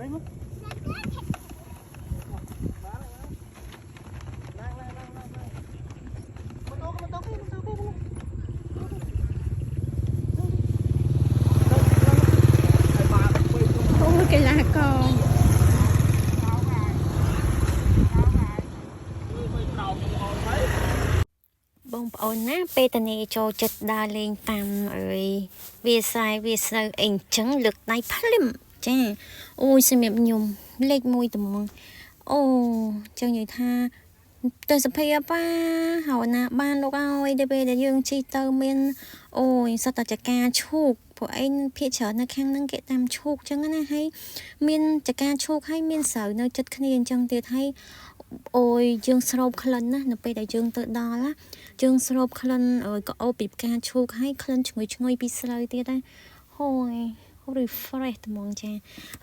ត្រីមកឡើងឡើងឡើងឡើងឡើងមកទៅមកទៅមកទៅមក អូយកីឡាករ បងប្អូនណាពេលតានីចូលចិត្តដើរលេងតាមអើយវាស្រែវាស្រូវអីអញ្ចឹងលើកដៃភ្លាមចាអូយសម្រាប់ខ្ញុំលេខ1ត្មងអូចឹងនិយាយថាទេសភាពប៉ាហើយណាបានលោកអើយដល់ពេលដែលយើងជិះទៅមានអូយសត្វតចការឈូកព្រោះឯងភាគច្រើននៅខាងហ្នឹងគេតាមឈូកចឹងណាហើយមានចការឈូកហើយមានស្រូវនៅចិត្តគ្នាអញ្ចឹងទៀតហើយអូយយើងស្រូបក្លិនណានៅពេលដែលយើងទៅដល់ណា យើងស្រូបក្លិនអើយក៏អូបពីផ្កាឈូកហើយក្លិនឈ្ងុយឈ្ងុយពីស្រូវទៀតណាហូយ refresh ត្មងចា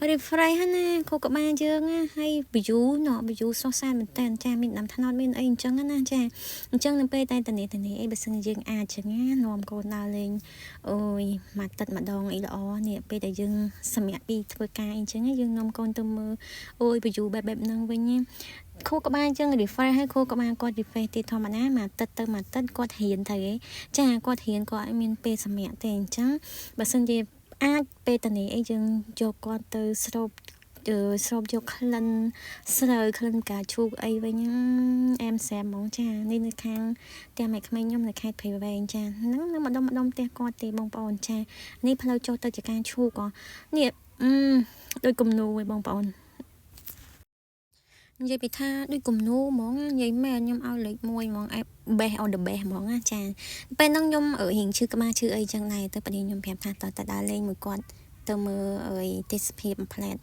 refresh ហ្នឹងណាខួរក្បាលយើងណាហើយ view ណ view ស្រស់ស្អាតមែនតើចាមានដើមថ្នោតមានអីអញ្ចឹងណាចាអញ្ចឹងនៅពេលតែតនេះតនេះអីបើសិនជាយើងអាចចឹងណានាំកូនដើរលេងអូយមួយទឹកម្ដងអីល្អនេះពេលដែលយើងសម្រាប់ពីធ្វើការអីចឹងយើងនាំកូនទៅមើលអូយ view បែបបែបហ្នឹងវិញណាខួរក្បាលចឹង refresh ឲ្យខួរក្បាលគាត់ refresh ទៀតធម្មតាមួយអាទិត្យទៅមួយអាទិត្យគាត់រៀនទៅឯងចាគាត់រៀនគាត់អត់មានពេលសម្រាកទេអញ្ចឹងបើសិនជាអាចពេលតនេះអីយើងយកគាត់ទៅស្រូបស្រូបយកក្លិនស្រូវក្លិនផ្កាឈូកអីវិញអែមសែមហ្មងចានេះនៅខាងផ្ទះម៉ែក្មេងខ្ញុំនៅខេត្តព្រៃវែងចាហ្នឹងនៅម្ដុំម្ដុំផ្ទះគាត់ទេបងប្អូនចានេះផ្លូវចុះទៅជាការឈូកនេះអឺដូចគំនូឯងបងប្អូននិយាយពីថាដូចគំនូហ្មងនិយាយមែនខ្ញុំឲ្យលេខ1ហ្មងអែ best on the best ហ្មងណាចាពេលហ្នឹងខ្ញុំរៀងឈឺក្បាលឈឺអីចឹងដែរទៅប្តីខ្ញុំប្រាប់ថាតើតដើរលេងមួយគាត់ទៅមើលអើយទេសភាពផ្លែត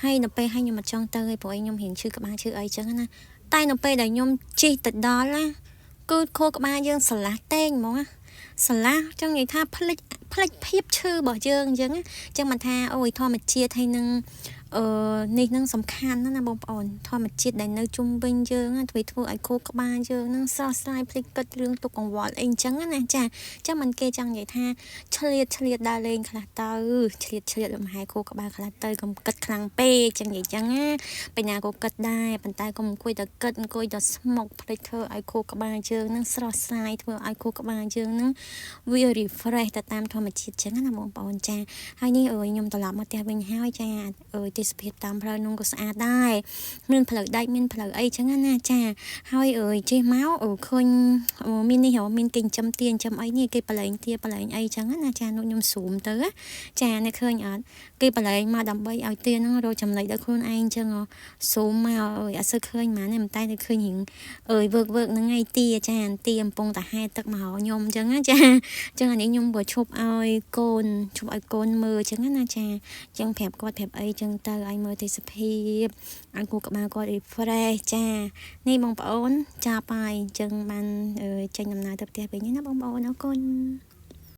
ហើយនៅពេលឲ្យខ្ញុំអត់ចង់ទៅឯព្រោះខ្ញុំរៀងឈឺក្បាលឈឺអីចឹងណាតែនៅពេលដែលខ្ញុំជិះទៅដល់ណាគឺខួរក្បាលយើងស្រឡះតែងហ្មងណាស្រឡះចង់និយាយថាភ្លេចភ្លេចភាពឈឺរបស់យើងអញ្ចឹងអញ្ចឹងមិនថាអូយធម្មជាតិហើយនឹងអឺនេះនឹងសំខាន់ណាស់ណាបងប្អូនធម្មជាតិដែលនៅជុំវិញយើងធ្វើធ្វើឲ្យខួរក្បាលយើងនឹងស្រស់ស្រាយភ្លេចគិតរឿងទុកកង្វល់អីអញ្ចឹងណាចាចឹងមិនគេចង់និយាយថាឆ្លៀតឆ្លៀតដើរលេងខ្លះទៅឆ្លៀតឆ្លៀតលំហែខួរក្បាលខ្លះទៅកុំគិតខ្លាំងពេកចឹងនិយាយចឹងណាបញ្ញាក៏គិតដែរប៉ុន្តែកុំអង្គុយតែគិតអង្គុយតែស្មុកភ្លេចធ្វើឲ្យខួរក្បាលយើងនឹងស្រស់ស្រាយធ្វើឲ្យខួរក្បាលយើងនឹងវា refresh ទៅតាមធម្មជាតិចឹងណាបងប្អូនចាហើយនេះអើយខ្ញុំត្រឡប់មកផ្ទះវិញហើយចាអើយទេសភាពតាមផ្លូវនោះក៏ស្អាតដែរមានផ្លូវដែកមានផ្លូវអីចឹងណាចាហើយអើយជិះមកអឺឃើញមាននេះមានគេចិញ្ចឹមទាចិញ្ចឹមអីនេះគេបលែងទាបលែងអីចឹងណាចានោះខ្ញុំស៊ូមទៅចាអ្នកឃើញអត់គេបលែងមកដើម្បីឲ្យទាហ្នឹងរកចំណីដល់ខ្លួនឯងចឹងស៊ូមមកអើយអត់សូវឃើញហ្មងទេតែតែឃើញរៀងអើយវើកវើកហ្នឹងឯងទាចាទាកំពុងតែហែទឹកមកខ្ញុំចឹងណាចាចឹងអានេះខ្ញុំក៏ឈប់ឲ្យកូនឈប់ឲ្យកូនមើលចឹងណាចាចឹងប្រាប់គាត់ប្រាប់អីចឹងទៅឲ្យមើលទេសភាពឲ្យគូក្បាលគាត់ refresh ចានេះបងប្អូនចាប់ហើយចឹងបានចេញដំណើរទៅផ្ទះវិញណាបងប្អូនអរគុណ។